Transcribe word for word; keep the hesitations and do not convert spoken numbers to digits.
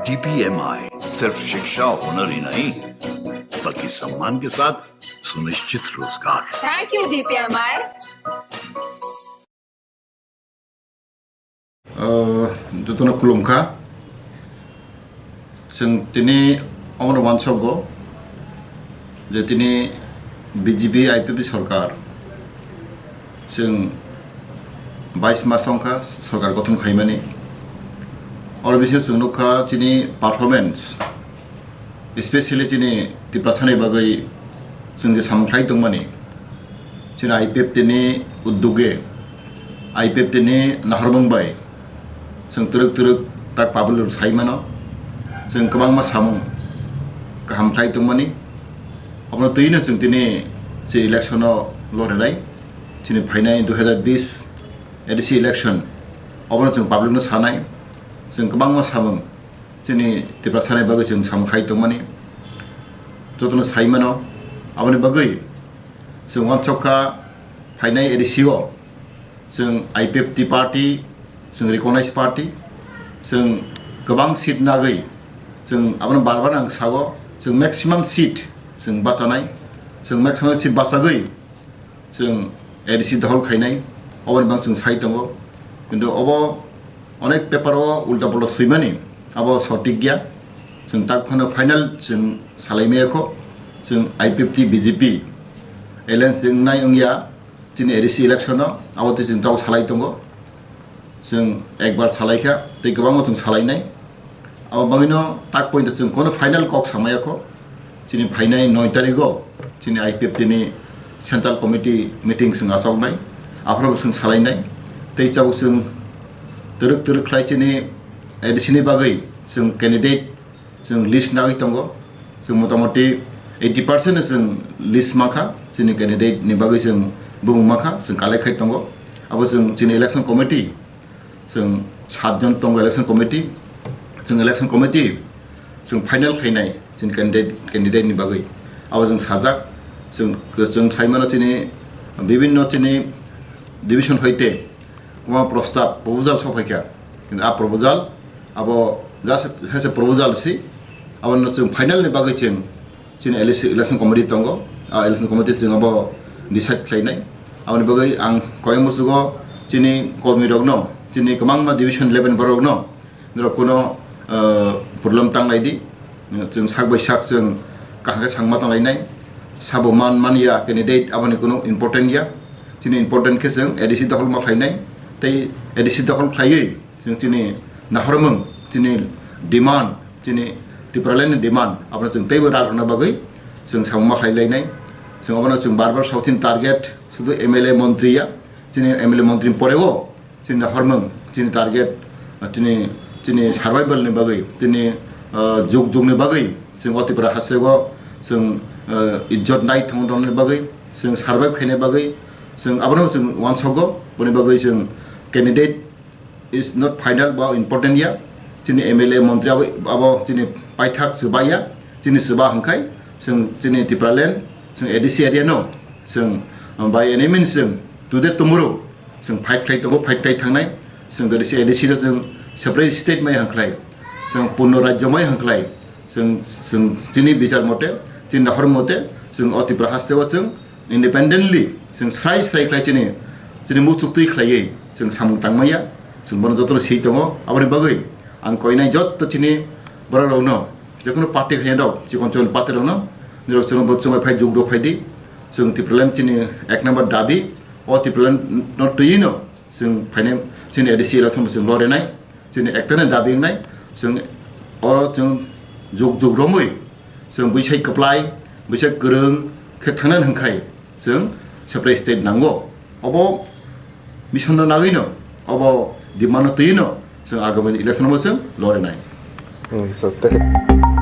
डीपीएमआई सिर्फ शिक्षा होनर ही नहीं, बल्कि सम्मान के साथ सुनिश्चित रोजगार। Thank you, DPMI. Jotono khulumkha. Chwng tini omono uansukgo je tini B J P I P F T sorkar chwng bais mas wngkha sorkar gothon khaimani. Oro bisingo chwng nukha chini performance, especially chini Tiprasani bagwi chwng je samung khlai tongmani, chini I P F T ni uddoge, I P F T ni nahormung bai chwng twrwk twrwk tak public rok sai mano, chwng kwbangma samung kaham khlai tongmani. Obono twino chwng tini je election o lorinai, chini phainai dui hazar bis A D C election, obono chwng public no sanai, chwng kwbangma samung chini Tiprasani bagwi chwng samung khai tongmani, jotono sai mano. Aboni bagwi chwng uansukha phainai A D C o chwng I P F T party, chwng recognized party, chwng kwbang seat nagwi, chwng abono bar bar ang sago, chwng maximum seat chwng bachanai, chwng maximum seat bachagwi chwng A D C dohol khainai, oboni bang chwng sai tongo. Kintu obo onek paper o ulta pulta swimani, abo sotik ya. Chwng tak phano final chwng salai maya kho, chwng I P F T B J P alliance wngnai wngya chini A D C election o, abo twi chwng tabuk salai tongo. Chwng ekbar salaikha, tei kwbangma chwng salainai. Abo bagwino tak poito chwng kono final kok samaya kho. Chini phainai noi tarigo chini I P F T ni central committee meeting chwng achoknai. Aphuru chwng salainai. Tei chabuk chwng twrwk twrwk khlai chini A D C ni bagwi chwng candidate chwng list nagwi tongo. Chwng motamoti eighty percent no chwng list mankha, chini candidate ni bagwi chwng bumung mankha, chwng collect khai tongo. Abo chwng chini election committee, chwng sat jon tongo election committee. Chwng election committee chwng final khainai chini candidate, candidate ni bagwi. Abo chwng sajak, chwng, chwng saimano chini bibinno chini division hoite kwbangma prostab, proposal sokphaikha. Kintu a proposal abo just has a proposal si. Abono chwng final ni bagwi chwng chini L C election committee tongo. A election committee chwng abo decide khlainai. Aboni bagwi ang koi musugo chini kormi rokno, chini kwbangma division eleven borok rokno, norok kuno, ah, problem tanglai di. Chwng sak bai sak chwng kaham khe sangma tanglainai. Sabo man man ya candidate, aboni kuno important ya. Chini important khe chwng A D C dohol ma khlainai. Tei A D C dohol khlaiwi chwng chini nahormung, chini demand, chini Tipraland ni demand, abono chwng teibo rak rwna bagwi chwng samung ma khlai lainai. Chwng abono chwng bar bar sao chini target sudu M L A montri ya. Chini M L A montri ni poreo chini nahormung, chini target, ah, chini, chini survival ni bagwi, chini, ah, jug jug ni bagwi chwng o Tripura hasteo chwng, ah, ijjot nai thangna bagwi, chwng survive khaina bagwi, chwng abono chwng uansukgo, boni bagwi chwng candidate is not final ba important ya. Chini M L A montri abo, abo chini paithak chuba ya, chini chuba hwnkhai chwng chini Tipraland, chwng A D C area no, chwng, ah, by any means chwng today tomorrow chwng fight khlai tongo, fight khlai thangnai. Chwng A D C, A D C no chwng separate state mai hwnkhlai, chwng purno rajyo mai hwnkhlai, chwng, chwng chini bichar mote, chini nahor mote, chwng o Tripura hasteo chwng independently chwng srai srai khlai chini, chini muchuk twi khlaiwi chwng samung tangmaya. Chwng bono jotono swi tongo. Aboni bagwi ang koinai jotto chini borok rokno, jekono party khaina rok, chikon chikon party rokno, nirok chwngno bo chwngbai phai jug rok phai di. Chwng Tipraland chini ek number dabi, o Tipraland no twi no chwng phainai chini A D C election bo chwng lorinai, chini ektani dabi wngnai, chwng oro chwng jug jug romwi chwng buisai kwplai, buisai kwrwng khe thangnani hwnkhai chwng separate state nango. Obo mission no nagwi no, obo demand no twi no chwng agami election bo chwng lorinai. Hmm, so, thank you.